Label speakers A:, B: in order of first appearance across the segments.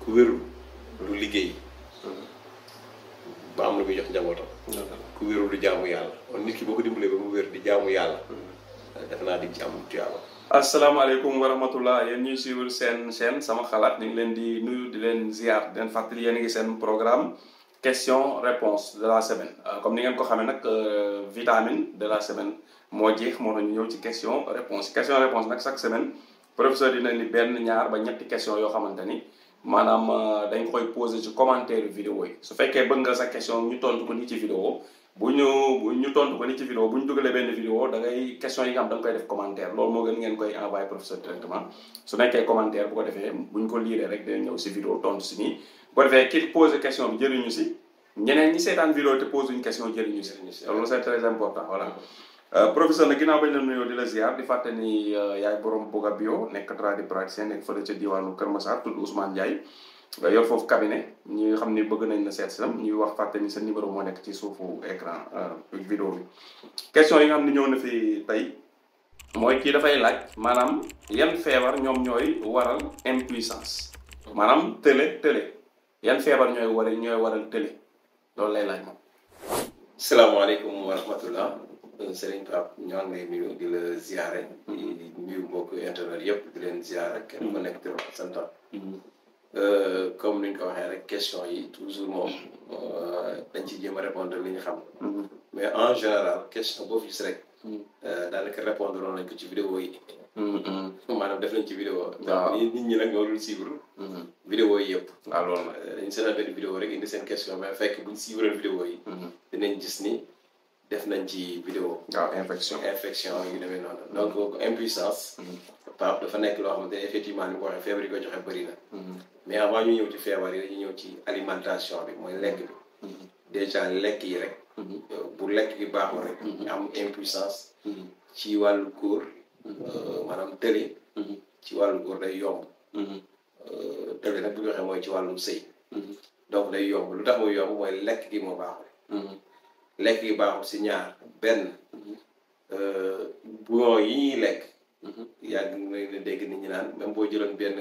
A: ku wérul du liggéey ba am lu muy jox njabootam. ku wérul du jaamu yàlla kon nit ki boo ko dimbalee ba mu wér di jaamu yàlla. def naa di ci am tuyaaba.
B: asalaamaaleykum wa rahmatullah yéen ñuy suivre seen chaîne sama xalaat ñu ngi leen di nuyu di leen ziar di leen fàttali yéen a ngi seen programme question réponse de la semaine comme ni ngeen ko xamee nag vitamine de la semaine moo jeex moo tax ñu ñëw ci question réponse nag chaque semaine professeur dina ni benn ñaar ba ñetti question yoo xamante ni maanaam dañ koy posé ci commentaire vidéo yi su fekkee bëgg nga sa question ñu tontu ko ni ci vidéo bu ñu tontu ko ni ci vidéo bu ñu dugalee benn vidéo da ngay question yi nga xam da nga koy def commentaire loolu moo gën ngeen koy envoyé professeur directement su nekkee commentaire bu ko defee bu ñu ko liiree rek dina ñëw si vidéo tontu si nii bu ko defee ki posé question bi jëriñu si ñeneen ñi seetaan vidéo te posé une question jëriñu si loolu c'est très important voilà professeur nag ginnaaw bañ la nuyoo di la ziar di fàtte ni yaay borom Boga Bio nekk tradipraticien nekk fële ca diwaanu Kër Massar tudd Ousmane Ndiaye yor foofu cabinet ñi nga xam ni bëgg nañ la seet sam ñuy wax fàtte ni sa numéro moo nekk ci suufu écran vidéo bi question yi nga xam ne ñëw na fi tey mooy kii dafay laaj maanaam yan feebar ñoom ñooy waral impuissance maanaam tële yan feebar ñooy waral tële loolu lay laaj moom.
A: salaamaaleykum wa rahmatullah Serigne Pape ñoo ngi lay nuyu di la ziare. di nuyu mbokk internet yëpp di leen ziare kenn ku nekk di wax santam. Comme ni ñu ko waxee rek question yi toujours moom dañ ci jéem a répondre li ñu xam. mais en général question boo gis rek. daanaka répondre loolu nañ ko ci vidéo yi. maanaam def nañ ci vidéo. waaw nit ñi nag ñoo dul suivre. vidéo yi yëpp. waaw loolu nag dañu seetaan benn vidéo rek indi seen question mais fekk buñ suivre vidéo yi. dinañ gis ni def nañ ci vidéo.
B: waaw infection
A: yu demee noonu. donc impuissance. Pape dafa nekk loo xamante ne effectivement ni ko waxee feebar yi ko joxe bëri na. mais avant ñu ñëw ci feebar yi dañuy ñëw ci alimentation bi mooy lekk bi. déjà lekk yi rek. bu lekk gi baaxul rek. ñu am impuissance. ci wàllu góor. maanaam tële. ci wàllu góor day yomb. tële nag bu ñu waxee mooy ci wàllum sëy. donc day yomb lu tax muy yomb mooy lekk gi moo baaxul. lekk gi baaxul si ñaar benn bouillon yi ñuy lekk. yàgg nga dégg nit ñi naan même boo jëloon benn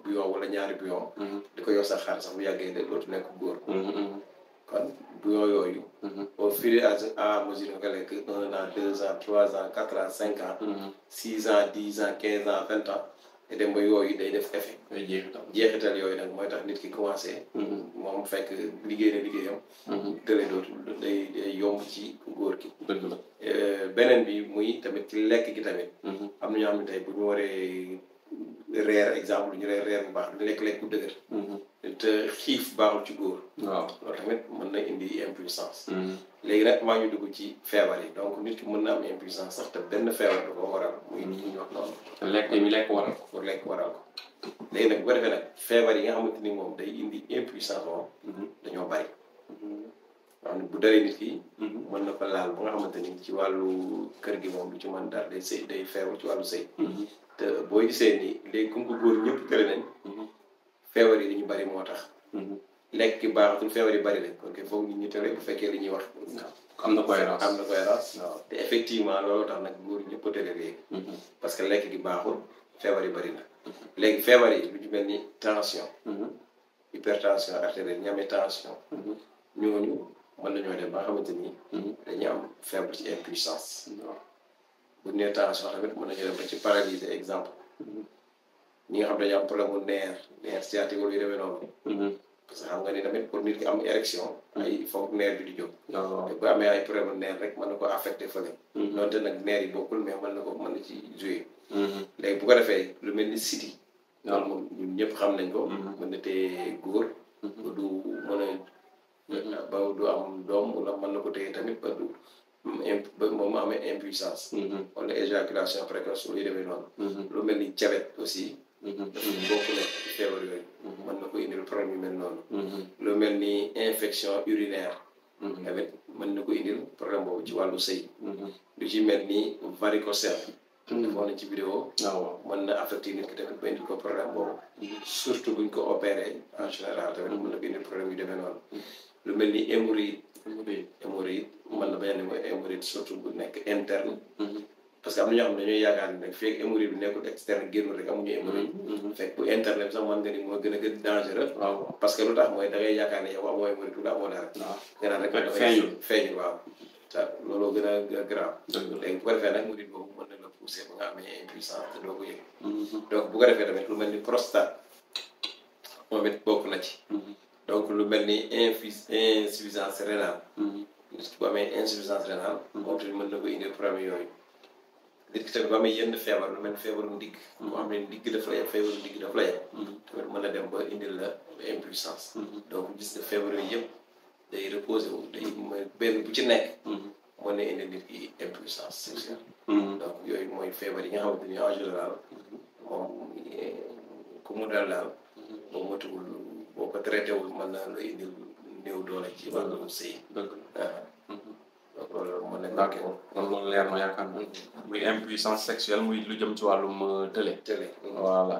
A: bouillon wala ñaari bouillon. di ko yor sa xar sax bu yàggee de dootu nekk góor. kon bouillon yooyu. au fur et à mesure nga lekk 1 an 2 ans 3 ans 4 ans 5 ans. 6 ans 10 ans 15 ans 20 ans. te dem ba yooyu day def effet.
B: day
A: jeexital yooyu nag mooy tax nit ki commencé. moom fekk liggéey na liggéeyam. tële dootul day yomb ci góor gi.
B: dëgg la
A: beneen bi muy tamit ci lekk gi tamit. am na ñoo xam ne tey bu ñu waree reer exemple ñu reer bu baax du lekk bu dëgër. te xiif baaxul ci góor.
B: waaw
A: loolu tamit mën na indi impuissance. léegi nag maa ñu dugg ci feebar yi donc nit ki mën na am impuissance sax te benn feebar da ko waral muy ñu wax noonu.
B: te lekk waral ko.
A: pour lekk waral ko léegi nag bu ko defee nag feebar yi nga xamante ni moom day indi impuissance moom. dañoo bari. wax ne bu dalee nit ki. mën na ko laal ba nga xamante ni ci wàllu kër gi moom du ci mën daal day sëy day feebar ci wàllu sëy. te boo gisee ni léegi comme que góor ñëpp tële nañ. feebar yi dañu bari moo tax. lekk gi baaxatul feebar yi bari nañ kon foog nit ñi tële bu fekkee li ñuy wax.
B: am na cohérence
A: waaw te effectivement loolu tax nag góor ñëpp a tële léegi. parce que lekk gi baaxul feebar yi bari na. léegi feebar yi lu ci mel ni tension. hypertension artérielle ñi amee tension. ñooñu mën nañoo dem ba nga xamante ni. dañuy am faible ci impuissance. bu ñu nee tension tamit mën nañoo dem ba ci paralysé exemple. ñi nga xam dañu am problème mu nerf sciatique yu demee noonu. parce que xam nga ni tamit pour nit ki am érection. ay foog nerf bi di jóg. te bu amee ay problème nerf rek mën na ko affecté fële. donte nag nerf yi bokkul mais mën na ci jouer. léegi bu ko defee lu mel ni siti. loolu moom ñun ñëpp xam nañ ko. mën na téye góor. du mën a ba du am doom wala mën na ko téye tamit ba du moom amee impuissance. wala éjaculation précoce lu demee noonu. lu mel ni diabète aussi. dafa bokk na feebar yooyu. mën na ko indil problème yu mel noonu. lu mel ni infection urinaire. tamit mën na ko indil problème boobu ci wàllu sëy. lu ci mel ni varicocèle. defoon nañ ci vidéo. mën na affecté nit ki tamit ba indil ko problème boobu. surtout buñ ko opéré en général tamit mën na ko indil problème yu demee noonu. lu mel ni hémorroïde. hémorroïde mën na bañ a ne mooy hémorroïde surtout bu nekk interne. parce que am na ñoo xam ne dañuy yaakaar ne fekk hémorroïde bi nekkul externe génnul rek amuñu hémorroïde. fekk bu interne bi sax mën nga ni moo gën a dangereux.
B: waaw
A: parce que lu tax mooy da ngay yaakaar ne yow amoo hémorroïde wala amoo dara.
B: waaw
A: nga naan rek feeñul waaw. looloo gën a grave. léegi bu ko defee nag hémorroïde boobu mën na la pousser ba nga amee impuissance te doo ko yëg. donc bu ko defee tamit lu mel ni prostate moom it bokk na ci. donc lu mel ni insuffisance rénale. nit ki bu amee insuffisance rénale. moom tamit mën na ko indi problème yooyu. nit ki tamit bu amee yenn feebar lu mel ni feebaru ndigg. boo xam ne ndigg daf la yem feebaru ndigg daf la yem. tamit mën na dem ba indil la impuissance. donc gis nga feebar yooyu yëpp day reposé wu day benn bu ci nekk. mën na indi nit ki impuissance sexuelle. donc yooyu mooy feebar yi nga xamante ni en général moom ku mu dal daal boo motuwul boo ko traité wul mën na la indil néew doole ci wàllu sëy. donc loolu mën na.
B: d'accord kon loolu leer na yaakaar naa muy impuissance sexuelle muy lu jëm ci wàllum tële. voilà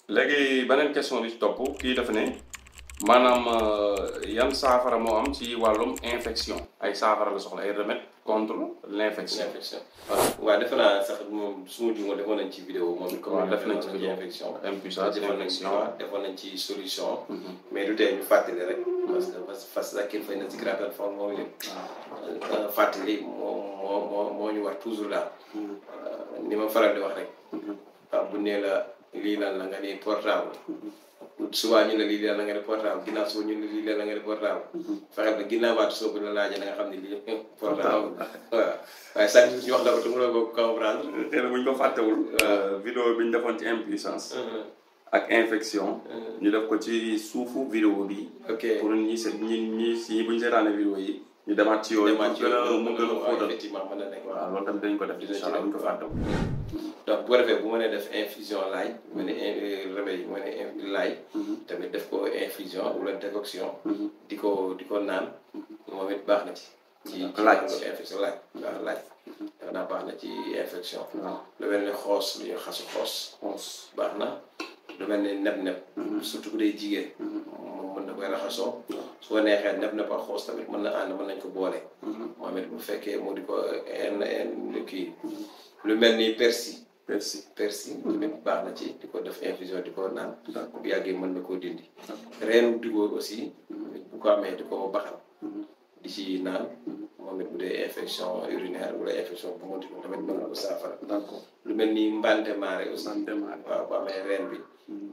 B: léegi beneen question bi ci topp kii dafa ne maanaam yan saafara moo am ci wàllum infection ay saafara la soxla ay remèdes contre l'infection.
A: waaw defe naa sax moom su ma juumee defoon nañ ci vidéo moom.
B: waaw def nañ ci
A: infection.
B: impuissance infection
A: defoon nañ ci solution. mais du tee ñu fàttali rek. parce que fas zakir fay na zikraa tanfa'ul mu'miniin. fàttali moo ñu war toujours daal. ni ma faral di wax rek. bu nee la lii lan la nga ni portable. suba ñu ne lii lan la nga ni portable ginnaaw suba ñu ne lii lan la nga ni portable. fexeel ba ginnaaw waatu soo bu la laajee da nga xam ne lii portable. waaw waaye chaque jour ñu wax la ko te mënoo ko comprendre.
B: xëy na bu ñu ko fàttewul. vidéo bi ñu defoon ci impuissance. ak infection. ñu def ko ci suufu vidéo bi.
A: ok
B: pour ñi si bu ñu seetaanee vidéo yi. ñu demaat ci yooyu. mu gën a xóotal
A: effectivement mën na nekk
B: waaw loolu tamit dañ ko def incha allah bu ñu ko fàttewul.
A: donc bu ko defee bu mënee def infusion laay. mu ne remède yi mu ne laay. tamit def ko infusion wala décoction. di ko naan. moom it baax na ci. ci
B: laaj
A: infection laaj waaw laaj. dafa naa baax na ci infection. lu mel ni xoos lu ñuy xasu xoos. baax na. lu mel ni neb-neb. surtout bu dee jigéen. moom mën na koy raxasoo. su ko neexee neb-neb ak xoos tamit mën na ànd mën nañ ko boole. moom it bu fekkee mu di ko kii. lu mel ni persil tamit baax na ci di ko def infusion di ko naan. bu yàggee mën na koo dindi. reenu digóor aussi. bu ko amee di ko baxal. di ci naan. moom it bu dee infection urinaire wala infection bu mu tamit mën na ko saafara. lu mel ni mbante maare aussi. waaw bu amee reen bi.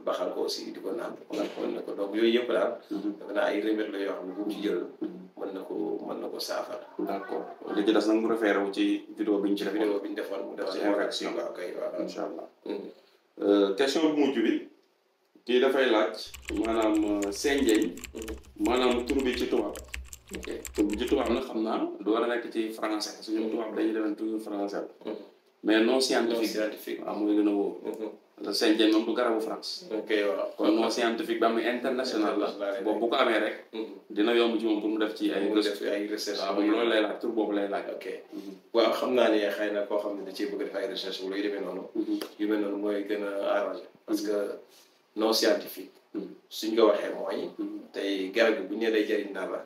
A: baxal ko aussi di ko naan. mën na ko donc yooyu yëpp daal. dafa naa ay remèdes la yoo xam ne bu mu ci jël. mën na ko saafara.
B: d'accord li ci des nag mu référé wu ci vidéo bi ñu ci def.
A: vidéo bi ñu defoon mu def
B: ci infection.
A: waaw kay waaw
B: incha allah. question bu mujj bi kii dafay laaj maanaam senjeñ. maanaam tur bi ci tubaab. tur bi ci tubaab nag xam naa du war a nekk ci français suñu tubaab dañuy demee toujours français. mais non scientifique. waaw mooy gën a wóor. senjeñ moom du garabu France.
A: ok waaw
B: kon non scientifique bi am na international la. boobu bu ko amee rek. dina yomb ci moom pour mu def ci ay.
A: recherche
B: waaw moom loolu lay laaj tur boobu lay laaj.
A: ok waaw xam naa ne xëy na koo xam ne da ciy bëgg def ay recherche wala yu demee noonu. yu mel noonu mooy gën a arrangé. parce que non scientifique. suñ ko waxee mooy. tey garab gi bu ñu nee day jëriñ dara.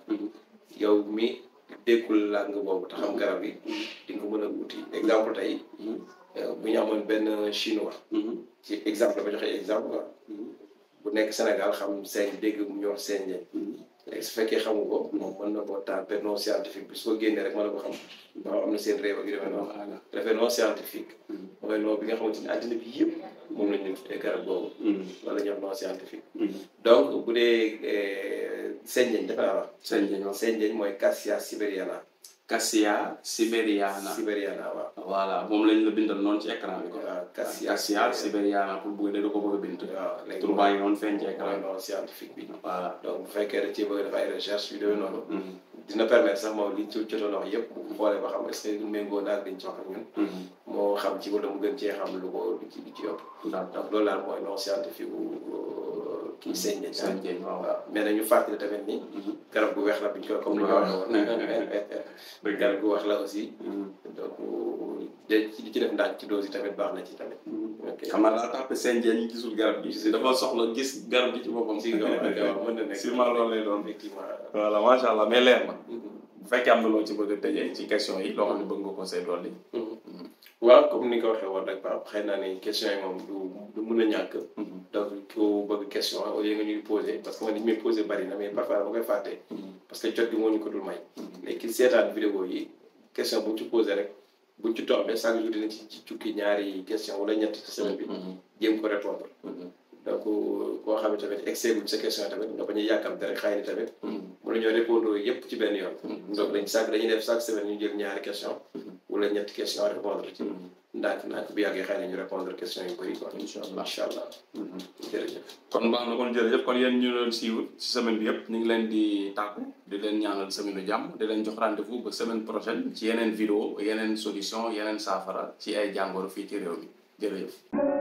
A: yow mi déggul langue boobu te xam garab yi. di nga ko mën a wuti exemple tey. bu ñu amoon benn chinois. ci exemple ba joxe exemple quoi. bu nekk Sénégal xam seen dégg mu ñor seen njëriñ. léegi su fekkee xamu ko moom mën na koo tàmpé non scientifique bi su ko génnee rek mën na ko xam. ndax am na seen réew ak yu demee noonu. dafay non scientifique. mooy non bi nga xamante ni àddina bi yëpp moom la ñu tuddee garab boobu. wala ñu wax non scientifique. donc bu dee seen njëriñ dafa naa wax. seen njëriñ mooy Cassia siberiana.
B: Cassia siberiana
A: waaw.
B: voilà moom lañ la bindal noonu ci écran bi.
A: waaw
B: Cassia siberiana pour bu dee da ko bëgg a bind.
A: waaw léegi
B: tur baa ngi noonu feeñ ci écran
A: mooy non scientifique bi.
B: voilà
A: donc bu fekkee da cee bëgg def ay recherche yu demee noonu. dina permettre sax moom liñ ci jotoon wax yëpp bu xoolee ba xam est-ce que méngoo na ak liñ ci wax ak ñun. moo xam ci wala mu gën cee xam lu ci ëpp. donc loolu daal mooy non scientifique kii seen njëriñ. waaw mais nañu fàttali tamit ni. garab gu weex la biñ ko comme ni ñu ko waxee woon. garab gu wax la aussi. donc ci def ndànk ci dose yi tamit baax na ci tamit.
B: xam naa laa tax seen njëriñ gisul garab gi. dafa soxla gis garab gi ci boppam.
A: si waaw mën na nekk
B: sûrement loolu lay doon.
A: effectivement.
B: voilà macha allah mais leer na. bu fekkee am na loo ci bëgg a tëjee ci question yi loo xam ne bëgg nga ko see dolli.
A: waaw comme ni nga ko waxee woon rek Pape xëy naa ne question yi moom du mën a ñàkk. donc ku bëgg question au lieu nga ñuy posé parce que man li ñu may posé bari na mais parfois dama koy fàtte. parce que jot gi moo ñu ko dul may. léegi ki seetaan vidéo yi question bu ñu ci posé rek buñ ci tombé chaque jour dina ci cukki ñaari question wala ñett ci semaine bi. jéem ko répondre. donc koo xam ne tamit excès guñ sa question tamit nga bañ a yàkkamte rek xëy na tamit. mën nañoo répondre yëpp ci benn yoon. donc dañuy def chaque semaine ñu jël ñaari question wala ñetti question répondre ci. ndànk bu yàggee xëy na ñu répondre question yu bëri quoi. incha allah jërëjëf.
B: kon baax na kon jërëjëf kon yéen ñu doon siiwul ci semaine bi yëpp ñu ngi leen di tàggu di leen ñaanal semaine u jàmm di leen jox rendez-vous ba semaine prochaine ci yeneen vidéo yeneen solution yeneen saafara ci ay jàngoro fii ci réew mi jërëjëf.